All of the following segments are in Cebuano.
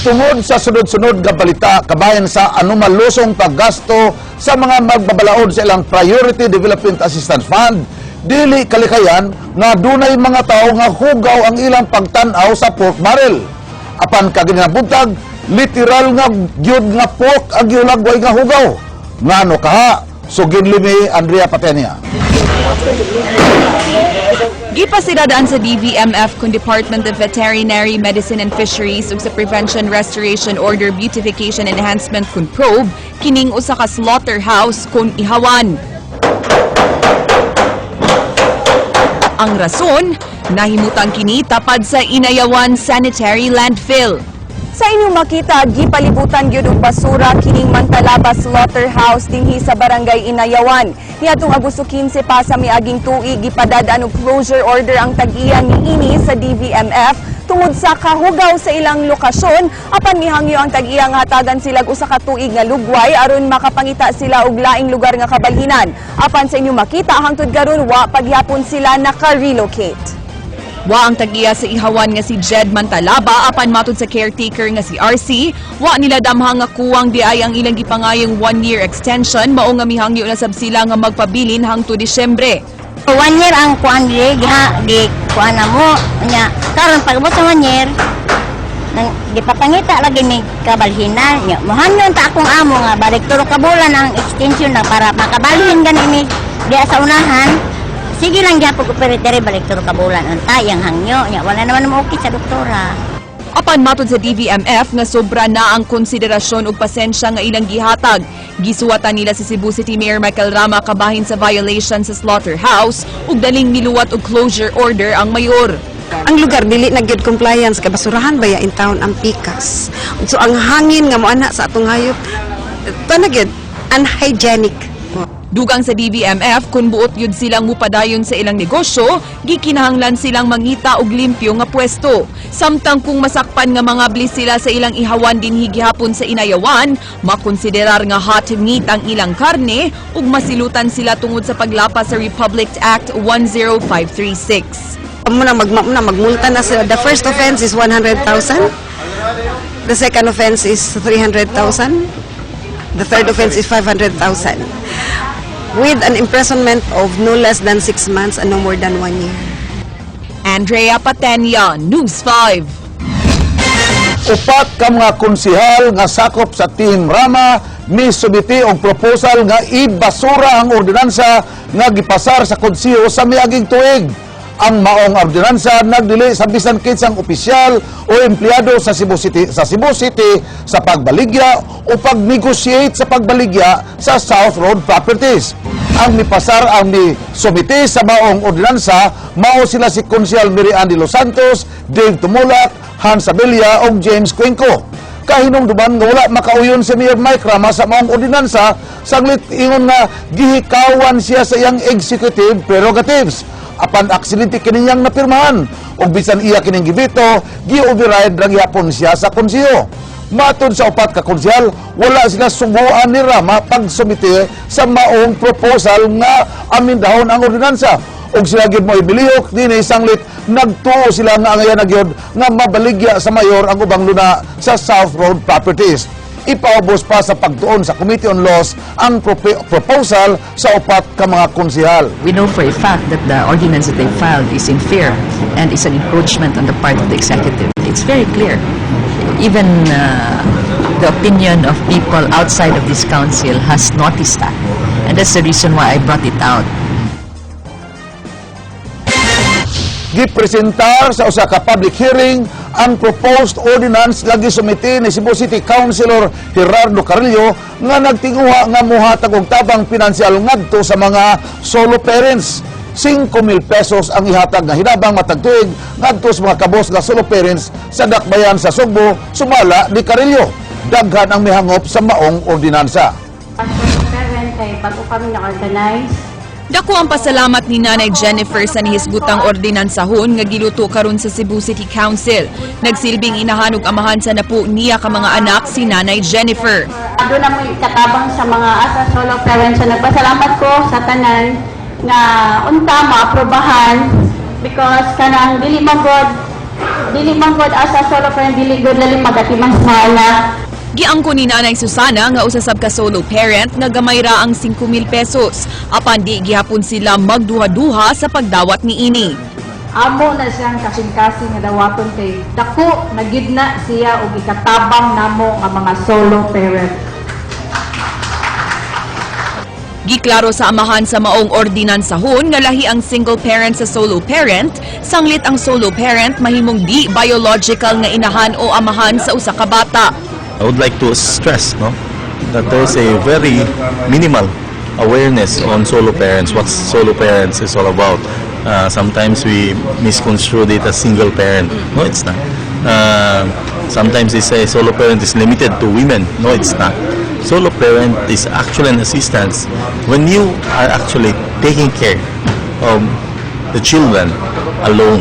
Tungod sa sunod-sunod nga balita kabahin sa anomalosong paggasto sa mga magbabalaod sa ilang Priority Development Assistance Fund, dili kalikayan nga dunay mga tao nga hugaw ang ilang pagtan-aw sa pork barrel. Apan kaganina buntag, literal nga gyud nga pork ang gihulagway nga hugaw. Ngano kaha? Sugin limi Andrea Patenia. Gipasiradaan sa DVMF kun Department of Veterinary Medicine and Fisheries ug sa Prevention, Restoration Order, Beautification Enhancement kun probe kining usa ka slaughterhouse kun ihawan. Ang rason, nahimutang kini tapad sa Inayawan Sanitary Landfill. Sa inyong makita, gipalibutan gyud og basura kining Mantalaba Slaughterhouse dinhi sa Barangay Inayawan. Niadtong Agosto 15 pa sa miaging tuig, gipadad-an og closure order ang tag-iya niini sa DVMF tungod sa kahugaw sa ilang lokasyon, apan mihangyo ang tag-iya nga hatagan sila og usa ka tuig nga lugway aron makapangita sila og laing lugar nga kabalhinan. Apan sa inyong makita, hangtod karon wa pagyapon sila naka-relocate. Wa ang tag-iya sa ihawan nga si Jed Mantalaba, apan matud sa caretaker nga si RC, wa nila damha nga kuwang di ay ang ilang gipangayong 1 year extension, mao nga mihangyo na sab sila nga magpabilin hangtod Disyembre. 1 year ang kuan di giha gi kuan na mo nya karon pag-abot sa 1 year nang gipapangita lagi mi kabalhinan nya mohanyon ta akong amo nga balik tulo ka bulan ang extension na para makabalhin gani mi diya sa unahan. Sige lang gyapon operate diri, balik tulo ka bulan unta yang hangyo nya wala naman mo okay sa doktora. Apan matod sa DVMF nga sobra na ang konsiderasyon ug pasensya nga ilang gihatag. Gisuwatan nila si Cebu City Mayor Michael Rama kabahin sa violation sa slaughterhouse ug daling niluwat og closure order ang mayor. Ang lugar dili na gyud compliance kay basurahan baya in town ang pikas. So ang hangin nga moana sa atong hayop to na gyud unhygienic. Dugang sa DVMF, kung buot yun silang mupadayon sa ilang negosyo, gikinahanglan silang mangita og limpyo nga pwesto. Samtang kung masakpan nga mga blis sila sa ilang ihawan dinhi gihapon sa Inayawan, makonsiderar nga hot meat ang ilang karne ug masilutan sila tungod sa paglapas sa Republic Act 10536. Muna magmulta na sila. The first offense is 100,000. The second offense is 300,000. The third offense is 500,000. With an imprisonment of no less than 6 months and no more than 1 year. Andrea Patenia, News 5. Upat ka mga konsihal nga sakop sa Team Rama misumiti og proposal nga ibasura ang ordinansa nga gipasar sa konseho sa miaging tuig. Ang maong ordinansa nagdili sa bisan kinsang opisyal o empleyado sa Cebu City sa pagbaligya o pag-negotiate sa pagbaligya sa South Road Properties. Ang mipasar ang mi sumiti sa maong ordinansa mao sila si Konsehal Mary Ann de Los Santos, Dave Tumulak, Hans Abella ug James Cuenco. Kahinumduman nga wala makauyon si Mayor Mike Rama sa maong ordinansa sanglit ingon nga gihikawan siya sa iyang executive prerogatives. Apan aksidente kini niyang napirmahan ug bisan iya kining gibito, gi-override ra gihapon siya sa konseho. Matod sa upat ka konsehal, wala sila suguan ni Rama pagsumite sa maong proposal nga amindahon ang ordinansa. Ug sila gyud mo ibilihok dinhi sanglit nagtuo sila nga angayan na gyud nga mabaligya sa mayor ang ubang luna sa South Road Properties. Ipaubos pa sa pagtuon sa Committee on Laws ang proposal sa upat ka mga konsehal. We know for a fact that the ordinance that they filed is unfair and is an encroachment on the part of the executive. It's very clear. Even the opinion of people outside of this council has noticed that. And that's the reason why I brought it out. Gipresentar sa usa ka public hearing ang proposed ordinance nga gisumite ni Cebu City Councilor Gerardo Carrillo nga nagtinguha nga mohatag og tabang pinansyal ngadto sa mga solo parents. 5,000 pesos ang ihatag nga hinabang matag tuig ngadto sa mga kabos nga solo parents sa dakbayan sa Sugbo, sumala ni Carrillo. Daghan ang mihangop sa maong ordinansa. Parent kay bago kami na-organize. Dako ang pasalamat ni Nanay Jennifer sa nihisgutang ordinansahon nga giluto karon sa Cebu City Council. Nagsilbing inahan ug amahan sa napu niya ka mga anak si Nanay Jennifer. Doon na mo katabang sa mga asa solo parents. So nagpasalamat ko sa tanan nga unta maaprobahan because kanang dili man god Dili man gud as a solo parent, dili gud lalim magatiman sa mga anak. Giangko ni Nanay Susana nga usa sab ka solo parent nga gamay ra ang 5,000 pesos. Apan di gihapon sila magduha-duha sa pagdawat niini. Amo na siyang kasing-kasing nga dawaton kay dako na gid na siya og ikatabang namo nga mga solo parent. Giklaro sa amahan sa maong ordinansahon nga lahi ang single parent sa solo parent, sanglit ang solo parent mahimong di biological nga inahan o amahan sa usa ka bata. I would like to stress, no, that there is a very minimal awareness on solo parents, what solo parents is all about. Sometimes we misconstrued it as single parent. No, it's not. Sometimes they say solo parent is limited to women. No, it's not. Solo parent is actually an assistance when you are actually taking care of the children alone.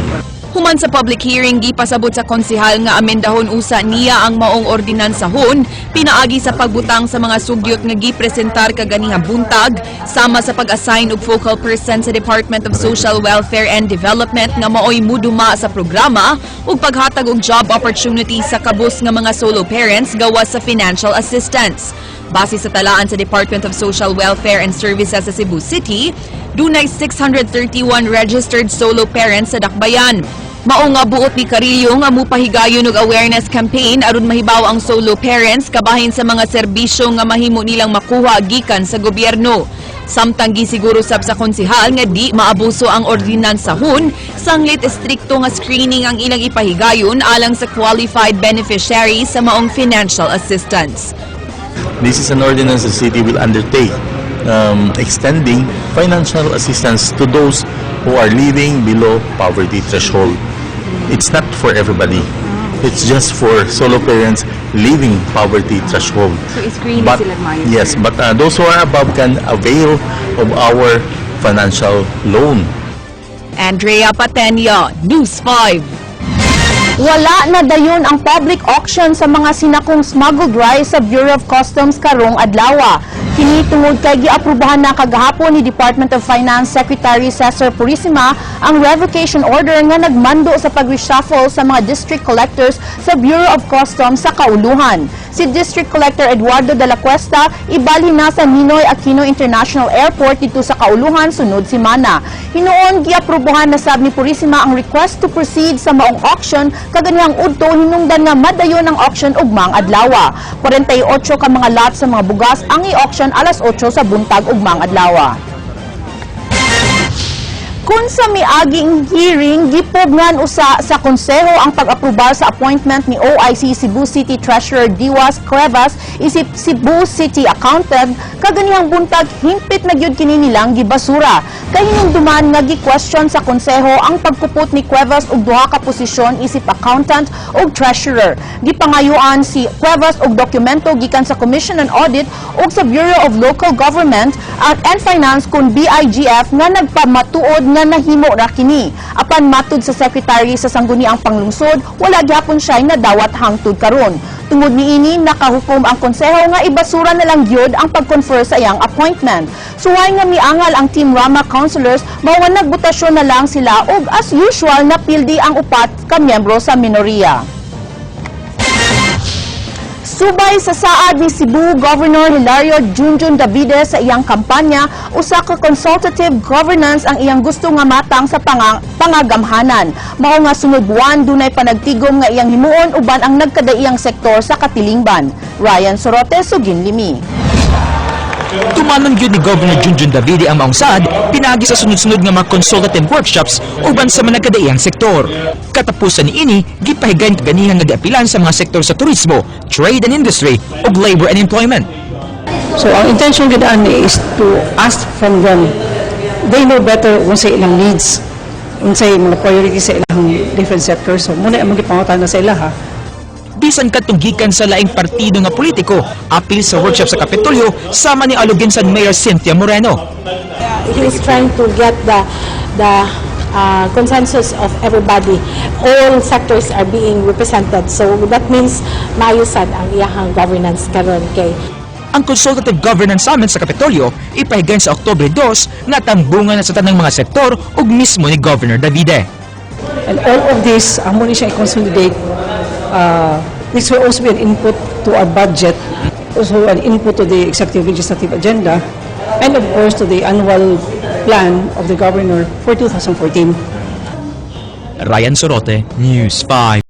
Human sa public hearing, gipasabot sa konsehal nga amendahon usa niya ang maong ordinansahon pinaagi sa pagbutang sa mga sugyot nga gipresentar kaganiha buntag, sama sa pag-assign og focal person sa Department of Social Welfare and Development nga maoy muduma sa programa ug paghatag og job opportunities sa kabus nga mga solo parents gawas sa financial assistance. Base sa talaan sa Department of Social Welfare and Services sa Cebu City, dunay 631 registered solo parents sa Dakbayan. Mao nga buot ni Carillo nga mupahigayon og awareness campaign aron mahibaw ang solo parents kabahin sa mga serbisyo nga mahimo nilang makuha gikan sa gobyerno. Samtang gisiguro sab sa konsehal nga di maabuso ang ordinansahon, sanglit estrikto nga screening ang ilang ipahigayon alang sa qualified beneficiaries sa maong financial assistance. This is an ordinance the city will undertake, extending financial assistance to those who are living below poverty threshold. It's not for everybody. It's just for solo parents living poverty threshold. So, screen But, sila maayo? Yes, but those who are above can avail of our financial loan. Andrea Patenia, News 5. Wala na dayon ang public auction sa mga sinakong smuggled rice sa Bureau of Customs karong adlawa. Kini tungod kay giaprubahan na kagahapon ni Department of Finance Secretary Cesar Purisima ang revocation order nga nagmando sa pag-reshuffle sa mga district collectors sa Bureau of Customs sa kauluhan. Si District Collector Eduardo de la Cuesta ibalhin na sa Ninoy Aquino International Airport dito sa kauluhan sunod semana. Hinuon, giaprubahan na sab ni Purisima ang request to proceed sa maong auction kaganihang udto hinungdan nga madayon ang auction ugmang adlawa. 48 ka mga lot sa mga bugas ang i-auction alas 8 sa buntag ugmang adlawa. Kung sa miaging hearing, gipugnan usa sa konseho ang pag-aprobal sa appointment ni OIC Cebu City Treasurer Diwas Cuevas isip Cebu City Accountant, kaganihang buntag himpit na gyud kini nilang gibasura. Kahinumduman nga gi-question sa konseho ang pagkupot ni Cuevas og duha ka posisyon isip accountant ug treasurer. Gipangayuan si Cuevas og dokumento gikan sa Commission on Audit ug sa Bureau of Local Government and Finance kun BIGF nga nagpamatuod nga nahimo ra kini. Apan matud sa secretary sa Sangguniang Panglungsod, wala gyapon siya nadawat hangtod karon. Tungod niini, nakahukom ang konseho nga ibasura na lang gyud ang pag-confer sa iyang appointment. Suway nga miangal ang Team Rama councilors, mao nga nagbotasyon na lang sila ug as usual napildi ang upat ka miyembro sa minoriya. Subay sa saad ni Cebu Governor Hilario Junjun Davide sa iyang kampanya, usa ka consultative governance ang iyang gusto nga matang sa pangagamhanan. Mao nga sunod buwan dunay panagtigom nga iyang himuon uban ang nagkadaiyang sektor sa katilingban. Ryan Sorote, Suginlimi. Tumanon gyud ni Governor Junjun Davide ang maong saad pinaagi sa sunod-sunod nga mga consultative workshops uban sa mga nagkadaiyang sektor. Katapusan niini, gipahigayon kaganihan nga giapilan sa mga sektor sa turismo, trade and industry ug labor and employment. So ang intention gid ani is to ask from them. They know better unsay ilang needs, unsay mga priorities sa ilang different sectors. So mao na among gipangutana sa ila ha. Bisan kadtong gikan sa laing partido nga politiko, apil sa workshop sa Kapitolyo sama ni Aloguinsan Mayor Cynthia Moreno. He's trying to get the consensus of everybody. All sectors are being represented. So that means maayo sad ang iyahang governance karon kay Ang Consultative Governance Summit sa Kapitolyo ipahigayon sa Oktubre 2 nga tambungan na sa tanang mga sektor ug mismo ni Governor Davide. And all of this, amo ni siya i-consolidate. This will also be an input to our budget, also an input to the executive legislative agenda, and of course to the annual plan of the governor for 2014. Ryan Sorote, News 5.